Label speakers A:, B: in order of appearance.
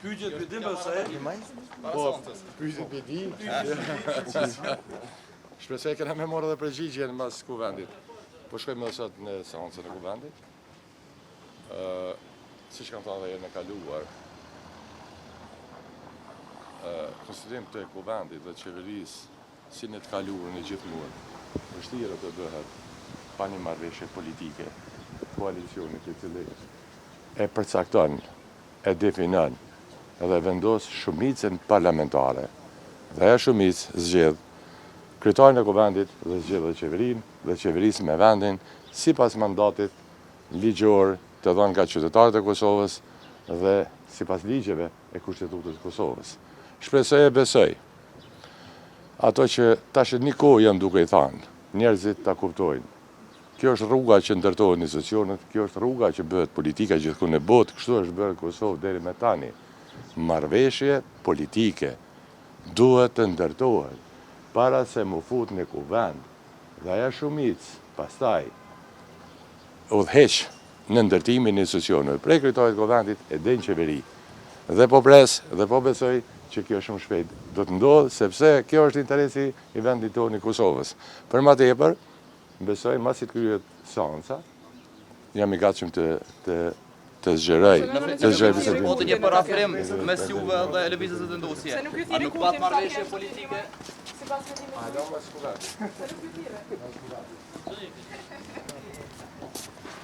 A: Pyetjet m'i din besoj.
B: Po, pyetjet m'i di. Shpresoj kena me marrë edhe përgjigjen mas kuvendit. Po shkojmë edhe sot në seancën e kuvendit. Ë, siç kam thënë edhe herën e kaluar, ë konstituim të kuvendit dhe qeverisë si në të kaluarën e gjithmonë, vështirë të bëhet pa një marrëveshje politike koalicionit i cili e përcakton, e definon dhe vendos shumicën parlamentare dhe ajo shumicë zgjedh kryetarin e kuvendit dhe zgjedh edhe qeverinë dhe qeveris me vendin sipas mandatit ligjor të dhënë nga qytetarët e Kosovës dhe sipas ligjeve e Kushtetutës së Kosovës. Shpresoj e besoj ato që tash e një kohë jam duke i thanë, njerëzit ta kuptojnë. Kjo është rruga që ndërtohen institucionet, kjo është rruga që bëhet politika gjithkund në botë, kështu është bërë në Kosovë deri me tani. Marrëveshje politike duhet të ndërtohet para se mu fut në kuvend dhe ajo shumicë pastaj udhëheq në ndërtimin e institucioneve, prej kryetarit të kuvendit e deri në qeveri. Dhe po pres dhe po besoj që kjo shumë shpejt do të ndodhë, sepse kjo është interesi i vendit tonë i Kosovës. Për ma tepër, besoj masi të kryhet seanca, jam i gatshëm të të të zgjeroj, të zgjeroj
C: bisedimin. Po të një përafrim mes juve dhe Lëvizjes Vetëvendosje. A nuk pat marrëveshje politike?
B: Sipas mendimit.